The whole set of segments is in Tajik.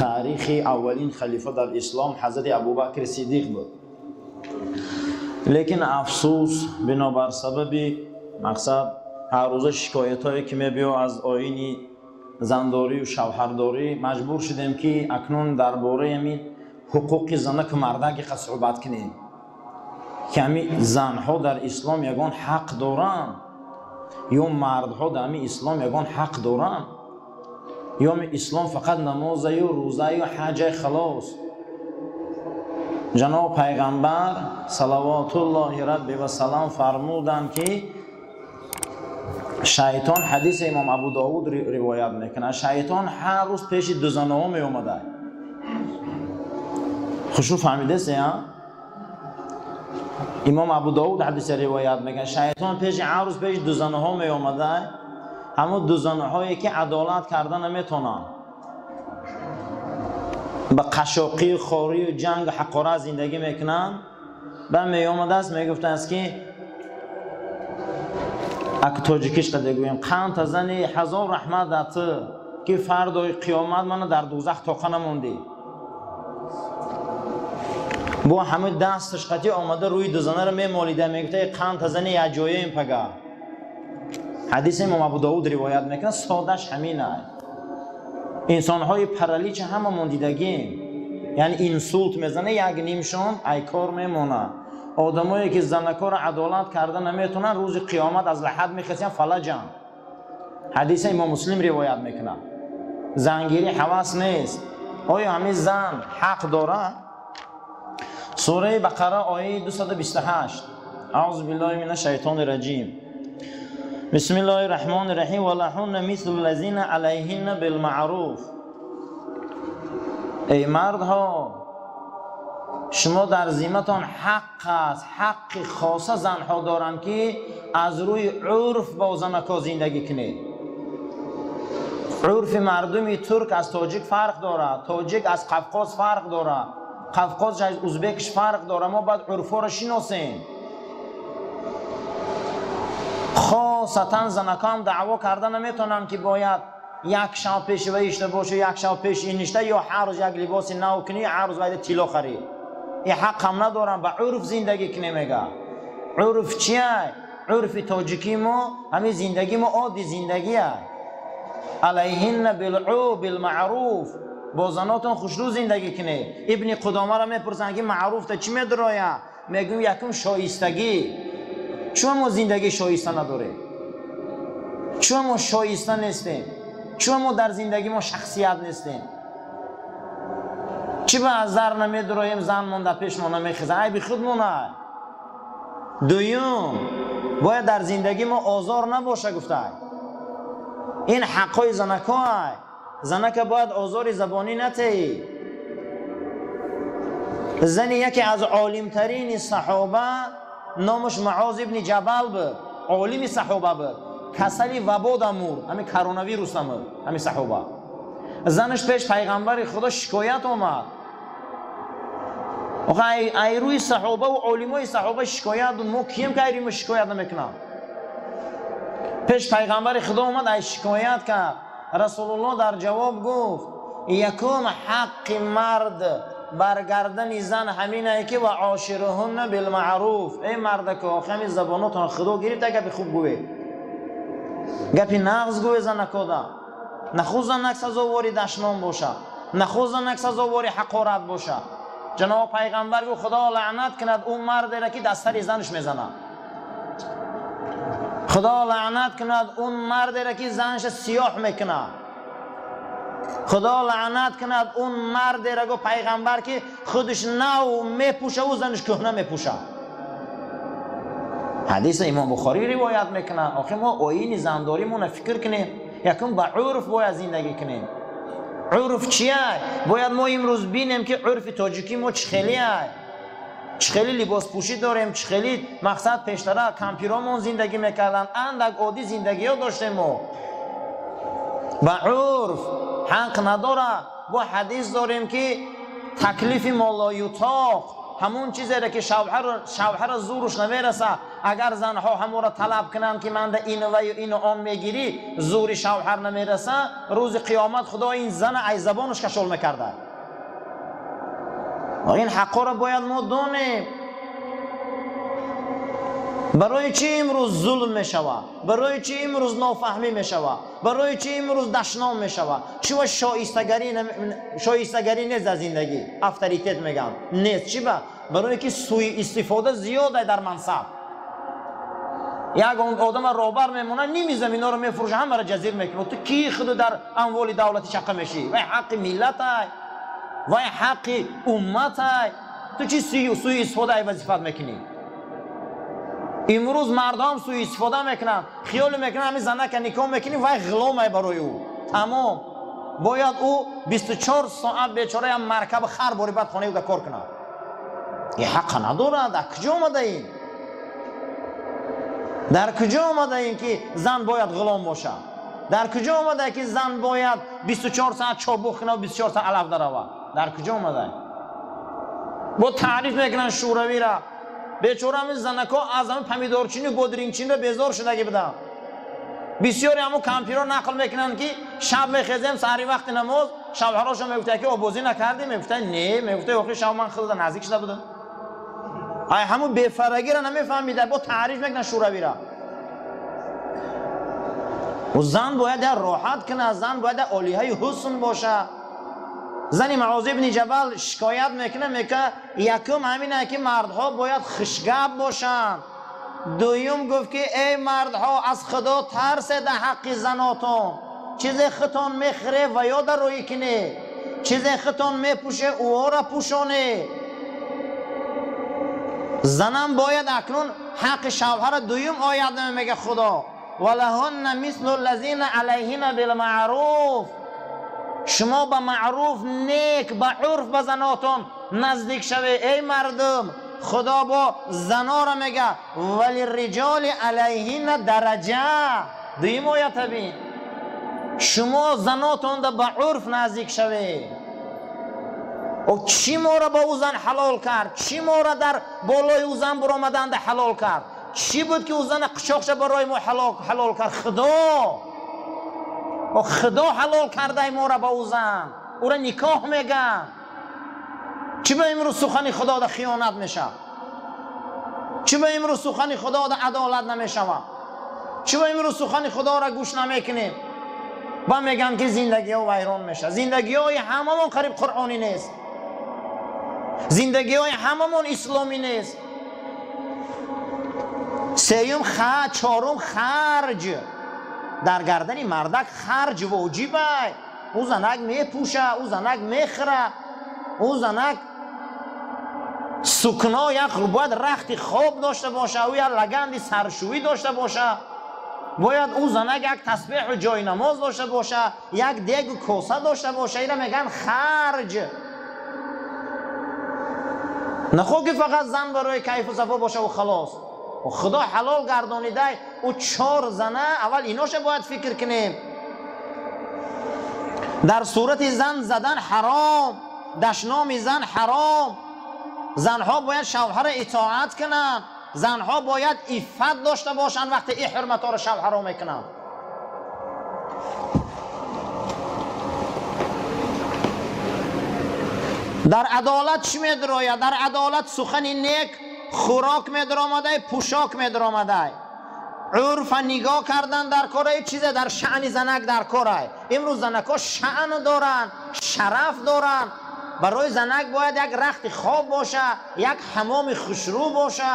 Таърихи аввалин халифа дар ислом ҳазрати Абубакри Сиддиқ буд. Лекин афсӯс, бинобар сабаби мақсад ҳаррӯза шикоятҳое ки мебиё аз оини зандорию шавҳардорӣ, маҷбур шудем, ки акнун дар бораи ҳамин ҳуқуқи занаку мардак иқа суҳбат кунем, ки ҳамин занҳо дар ислом ягон ҳақ доранд ё мардҳо дар ҳамин ислом ягон ҳақ доранд, ё ислом фақат намозаю рӯзаю ҳаҷай халос. Ҷаноб Пайғамбар салавотуллоҳи рабби васалам фармуданд, ки шайтон, ҳадиси имом Абу Довуд ривоят мекунад, шайтон ҳар рӯз пеши дузанаҳо меомада. Хушу фаҳмидесе? Имом Абу Довуд ҳадисе ривоят мекунад: шайтон пеши ҳар рӯз пеши дузанаҳо меомада, ҳамун дузанаҳое ки адолат карда наметонанд, ба қашоқию хорию ҷангу ҳақорат зиндагӣ мекунанд. Ба меомадааст, мегуфтааст, ки ак тоҷикиш қаде гӯем: «Қанта зани, ҳазор раҳмат дар ту, ки фардои қиёмат мана дар дӯзах тоқа намондӣ». Бо ҳамин дасташ қатӣ омада, рӯи дузанаро мемолида, мегуфта: «Қанта зани, якҷояем пага». Ҳадиси имом Абу Довуд ривоят мекунад. Содаш ҳамин ай: инсонҳои паралича ҳамамон дидагем, яъне инсулт мезана, як нимшон ай кор мемонад. Одамое ки занакоро адолат карда наметавонанд, рӯзи қиёмат аз лаҳат мехезянд, фалаҷанд. Ҳадиса имом Муслим ривоят мекунад. Зангирӣ ҳавас нест. Оё ҳамин зан ҳақ дорад? Сураи Бақара, ояи 228. Аузу биллаҳи мина шайтони раҷим, бисмиллоҳи раҳмони раҳим. Валаҳунна мислу лазина алайҳинна билмаъруф. Эй мардҳо, шумо дар зимматон ҳақ аст, ҳаққи хоса занҳо доранд, ки аз рӯи урф бо занако зиндагӣ кунед. Урфи мардуми турк аз тоҷик фарқ дорад, тоҷик аз Қавқоз фарқ дорад, Қавқоз аз узбекиш фарқ дорад. Мо бояд урфҳоро шиносем. Хосатан занакоам даъво карда наметавонанд, ки бояд як шаб пеши вай ишта бошу, як шаб пеши ин ишта, ё ҳар рӯз як либоси нав кунӣ, ҳар рӯз вайда тилло харӣ. Ин ҳаққам надорам. Ба урф зиндагӣ кунем, мега. Урф чия? Урфи тоҷикии мо ҳамин зиндагии мо оддӣ зиндагия. Алайҳинна билмаъруф, бо занотон хушрӯ зиндагӣ кунед. Ибни Қудомаро мепурсанд, ки маъруфта чӣ медуроя? Мегӯм: якум шоистагӣ. Чун мо зиндагии шоиста надорем, чун мо шоиста нестем, чун мо дар зиндагӣ мо шахсият нестем, чӣ ба аз дар намедуроем, зан монда пеш мо намехеза, айби худмона. Дуюм, бояд дар зиндагӣ мо озор набоша, гуфтай. Ин ҳаққҳои занакоай. Занака бояд озори забонӣ натеӣ. Зани яке аз олимтарини саҳоба, номаш Маоз ибни Ҷабал буд, олими саҳоба буд, касали вабода мурд, ҳамин коронавируса мурд ҳамин саҳоба. Занаш пеш Пайғамбари Худо шикоят омад. Ай рӯи саҳобаву олимои саҳоба шикоят буд, мо кием, ки ай рӯи мо шикоят намекунам? Пеш Пайғамбари Худо омад, ай шикоят кард. Расулуллоҳ дар ҷавоб гуфт: якум ҳаққи мард бар гардани зан ҳаминае, ки ва ошируҳунна билмаъруф. Эй мардако, охи ҳамин забонотон Худо гирифта, гапи хуб гӯед, гапи нағз гӯе занакода. Нахӯ занак сазовори дашном боша, нахӯ занак сазовори ҳақорат боша. Ҷаноб Пайғамбар гуфт: Худо лаънат кунад ӯ мардеро, ки дастари занаш мезанад. Худо лаънат кунад он мардеро, ки занша сиёҳ мекунад. Худо лаънат кунад он мардеро, гуфт Пайғамбар, ки худаш нав мепӯшаву занаш кӯҳна мепӯшад. Ҳадиса имом Бухорӣ ривоят мекунад. Охир мо оини зандоримона фикр кунем. Якум, ба урф бояд зиндагӣ кунем. Урф чия? Бояд мо имрӯз бинем, ки урфи тоҷикӣ мо чӣ хелиай, чӣ хели либоспӯшӣ дорем, чӣ хели мақсад пештара кампиромон зиндагӣ мекарданд, андак оддӣ зиндагиҳо доштем мо. Ба урф ҳақ надора. Бо ҳадис дорем, ки таклифи молоютоқ, ҳамун чизере, ки шавҳара зуруш намераса. Агар занҳо ҳамонро талаб кунанд ки ман да ин ва ину он мегирӣ, зури шавҳар намераса, рӯзи қиёмат Худо ин зана ай забонаш кашол мекарда. Ин ҳаққоро бояд мо донем. Барои чӣ имрӯз зулм мешавад? Барои чӣ имрӯз нофаҳмӣ мешавад? Барои чӣ имрӯз дашном мешавад? Чӣ ва шоистагарӣ нест дар зиндагӣ? Авторитет мегӯянд нест. Чӣ ба? Барое ки суиистифода зиёд дар мансаб. Як одама роҳбар мемонад, ними заминҳоро мефурӯша, ҳамаро ҷазир мекунад. Ту кӣ худу дар амволи давлатӣ чақа мешӣ? Вай ҳаққи миллатай, вай ҳаққи умматай. Ту чӣ суиистифода ай вазифат мекунӣ? Имрӯз мардҳам суиистифода мекунанд, хиёл мекунанд ҳамин занака никоҳ мекунӣ, вай ғуломай барои ӯ. Тамом. Бояд ӯ 24 соат бечора як маркаби хар бори баъд хонаи ӯ кор кунад. Ин ҳаққа надорад. Дар куҷо омада ин? Дар куҷо омада ин ки зан бояд ғулом бошад? Дар куҷо омада ки зан бояд 24 соат чобух кунад ва 24 соат алаф даравад? Дар куҷо омада? Бо таъриф мекунанд шӯравиро. Бечора ҳамин занако аз ҳамин помидорчинӣ бодрингчинро безор шудагӣ буданд. Бисёре ҳамун кампирҳо нақл мекунанд ки шаб мехезем саҳари вақти намоз, шавҳарошон мегуфтанд ки обозӣ накардем, мегуфтанд не, мегуфтанд охири шаб ман худро наздик шуда будам. Ай ҳамун бефарагиро намефаҳмида, бо таъриф мекунанд шӯравиро. Зан бояд як роҳат кунад, зан бояд як олиҳаи ҳусн бошад. Зани Муоз ибни Ҷабал шикоят мекунад, мегӯяд якум ҳамин ки мардҳо бояд хушгап бошанд. Дуюм гуфт ки эй мардҳо, аз Худо тарсед дар ҳаққи занотон. Чизе худтон мехӯре ва ё дар рӯй кунед, чизе худтон мепӯше ӯҳоро пӯшонед. Занам бояд акнун ҳаққи шавҳара дуюм оят мегӯяд Худо: валаҳунна мислу ллазина алайҳинна билмаъруф. Шумо ба маъруф, нек, ба урф ба занотон наздик шавед. Эй мардум, Худо бо занора мега валирриҷоли алайҳинна дараҷа. Дуюм оята бин, шумо занотонда ба урф наздик шавед. Чӣ моро ба ӯ зан ҳалол кард? Чӣ моро дар болои ӯ зан буромаданда ҳалол кард? Чӣ буд ки ӯ зана қучоқша барои мо ҳалол кард? Худо. Худо ҳалол кардай моро ба ӯ зан, ӯро никоҳ меган. Чӣ ба имрӯз сухани Худода хиёнат мешавад? Чӣ ба имрӯз сухани Худода адолат намешавад? Чӣ ба имрӯз сухани Худоро гӯш намекунем? Ба мегӯянд ки зиндагиҳо вайрон мешавад. Зиндагиҳои ҳамамон қариб қуръонӣ нест, зиндагиҳои ҳамамон исломӣ нест. Сеюм, чорум, харҷ. Дар гардани мардак харҷ воҷибай. Ӯ занак мепӯша, ӯ занак мехӯра, ӯ занак сукно як бояд рахти хоб дошта боша, ӯ як лаганди саршӯӣ дошта боша, бояд ӯ занак як тасбеҳу ҷои намоз дошта боша, як дегу коса дошта боша. Ина мегӯянд харҷ. Нахо ки фақат зан барои кайфу сафо боша ва халос. Худо ҳалол гардонидай ӯ чор зана, аввал иноша бояд фикр кунем. Дар сурати зан задан ҳаром, дашноми зан ҳаром. Занҳо бояд шавҳара итоат кунанд, занҳо бояд иффат дошта бошанд вақте ин ҳурматҳоро шавҳаро мекунанд. Дар адолат чӣ медирояд? Дар адолат сухани нек, хӯрок медиромадай, пӯшок медиромадай. Урфа нигоҳ кардан дар кораи чизе дар шаъни занак дар корай. Имрӯз занакҳо шаън доранд, шараф доранд. Барои занак бояд як рахти хоб боша, як ҳамоми хушрӯ боша.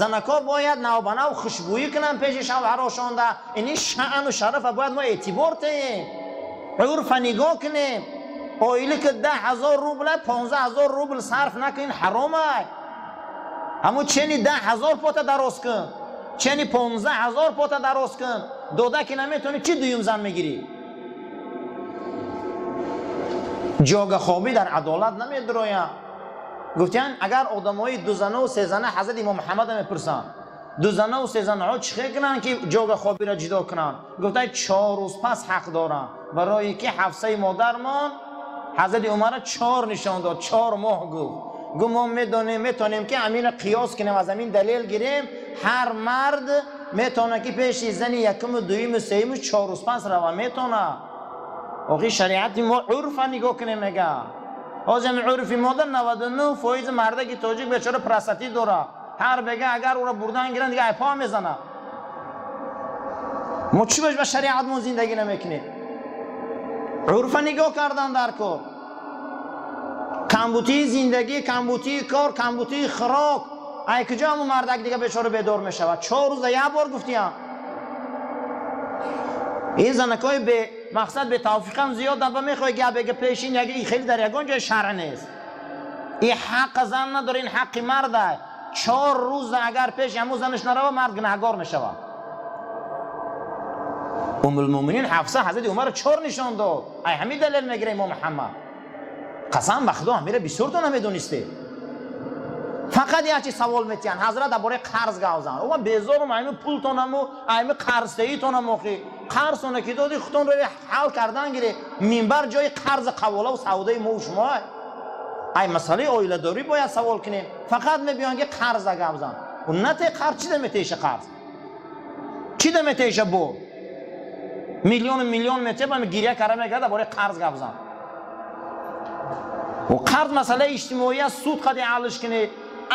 Занакҳо бояд навбанав хушбӯӣ кунанд пеши шавҳарошонда. Ини шаъну шарафа бояд мо эътибор теем, урфа нигоҳ кунем. Оиле ки 10 000 рубл, 15 000 рубл сарф накунин, ҳаромай. Ҳамун чени 10 000 пота дароз кун, чени 15 000 пота дароз кун. Дода ки наметавонӣ, чӣ дуюм зан мегирӣ? Ҷогахобӣ дар адолат намедирояд. Гуфтиянд агар одамои дузанаву сезана, ҳазрат имом Муҳаммада мепурсанд, дузанаву сезанаҳо чӣ хел кунанд ки ҷогахобиро ҷудо кунанд? Гуфтанд 4 рӯз пас ҳақ доранд, барое ки Ҳафсаи модармон ҳазрати Умарро 4 нишон дод, 4 моҳ гуфт. Гуфт мо медонем, метавонем ки ҳаминро қиёс кунем, аз ҳамин далел гирем. Ҳар мард метавона ки пеши зани якуму, дуюму, сеюму, чору, панҷ рава метавона. Охи, шариати мо урфа нигоҳ кунем, мега. Ҳозир ҳами урфи мода 99% мардаки тоҷик бечора простатит дора. Ҳар бега агар ӯро бурдан гиранд, дига айпо мезана. Мо чӣ бош ба шариатмон зиндагӣ намекунем? Урфа нигоҳ кардан дар кор. Камбутии зиндагӣ, камбутии кор, камбутии хӯрок, ай куҷо ҳамун мардак дига бечора бедор мешавад? 4 рӯза як бор гуфтиям. Ин занакҳои бемақсад, бетавфиқам зиёданд ба мехоҳӣ гап бега пешин яги. И хеле дар ягон ҷои шаръ нест. И ҳаққа зан надора, ин ҳаққи марда. 4 рӯза агар пеши ҳамун занаш нарава, мард гунаҳгор мешавад. Умулмӯминин Ҳафса ҳазрати Умарро чор нишон дод. Ай ҳамин далел мегира имом Муҳаммад. Қасам ба Худо, ҳамира бисёрто намедонистед. Фақат як чиз савол метиҳанд: ҳазрат, дар бораи қарз гап зан. Ма безорум айми пултонаму айми қарзтаитонам. Охи, қарзтона ки доди, худтон ро ҳал кардан гире. Минбар ҷои қарзи қаволаву савдаи мову шумо? Ай масъалаи оиладорӣ бояд савол кунем. Фақат мебиён ки қарза гап зан. Нате қарз чӣ да метеша? Қарз чӣ да метеша? Бор миллиону миллион метея, ба гиря кара мекард, дар бораи қарз гап зан. Қарз масъалаи иҷтимоӣ аст. Суд қади ҳаллиш кунӣ,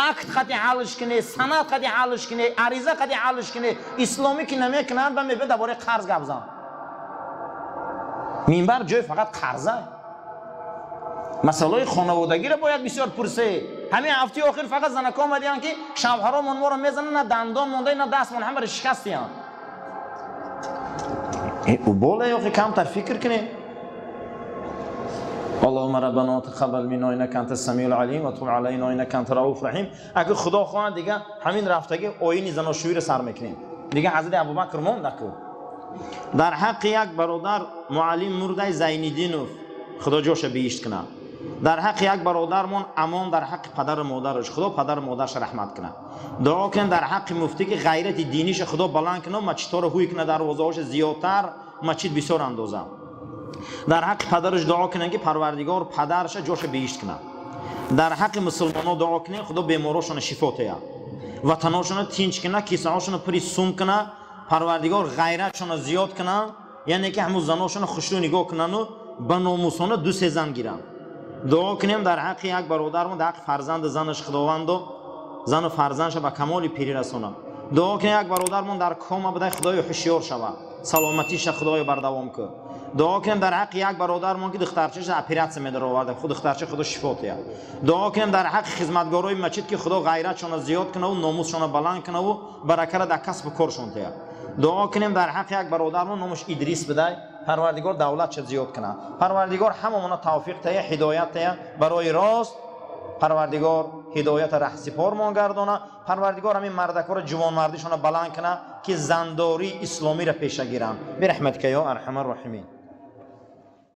акт қади ҳаллиш кунӣ, санад қади ҳаллиш кунӣ, ариза қади ҳаллиш кунӣ. Исломӣ ки намекунанд, ба мебиёд дар бораи қарз гап зан. Минбар ҷои фақат қарза? Масъалаҳои хонаводагиро бояд бисёр пурсе. Ҳамин ҳафтаи охир фақат занако омадиянд, ки шавҳаромон моро мезананд, на дандон монда, на дастмон, ҳамаро шикастиянд. Боле охи камтар фикр кунем. اللهم ربنا تقبل منا انك انت السميع العليم وتب علينا انك انت الرؤوف الرحيم. اگه خدا خواهد، دیگه همین رفتگی آیین زناشویی رو سر میکنیم. دیگه حضرت ابوبکر موند. کو در حق یک برادر معلم مرده زینیدینوف، خدا جاش بهشت کنه. در حق یک برادرمون امان، در حق پدر و مادرش، خدا پدر و مادرش رحمت کنه. دعا کن در حق مفتی که غیرت دینیش خدا بلند کنه، مسجدها رو هوی کنه، دروازه‌هاش زیادتر، مسجد بسیار اندازه. در حق پدرش دعا کنن که پروردگار پدرش جاش بهشت کنه. در حق مسلمان‌ها دعا کنن، خدا بیماراشون شفا ته، وطناشون تینج کنه، کیسه‌هاشون پری سوم کنه، پروردگار غیرتشون زیاد کنه، یعنی که همون زناشون خوشرو نگاه کنن و به ناموسانه دو سه زن گیرن. دعا کنیم در حق یک برادرمون، در حق فرزند زنش، خداوند زن و فرزندش به کمال پیری رسونه. دعا کنیم یک برادرمون در کما بده، خدای هوشیار شود، سلامتیش خدای بردوام که. دعا کنیم در حق یک برادرمون که دخترچه‌ش операция медароварда، خود دخترچه خدا شفا ته. دعا کنیم در حق خدمتگارای مسجد که خدا غیرتشون زیاد کنه و ناموسشون بلند کنه و برکه را در کسب و کارشون ته. دعا کنیم در حق یک برادرمون نامش ادریس بده، پروردگار دولت زیاد کنه. پروردگار هممون توفیق ته، هدایت ته برای راست. پروردگار هدایت رهسپارمان گردانه. پروردگار همین مردکار جوانمردیشون بلند کنه که زنداری اسلامی را پیش گیرن. برحمتک یا ارحم الراحمین.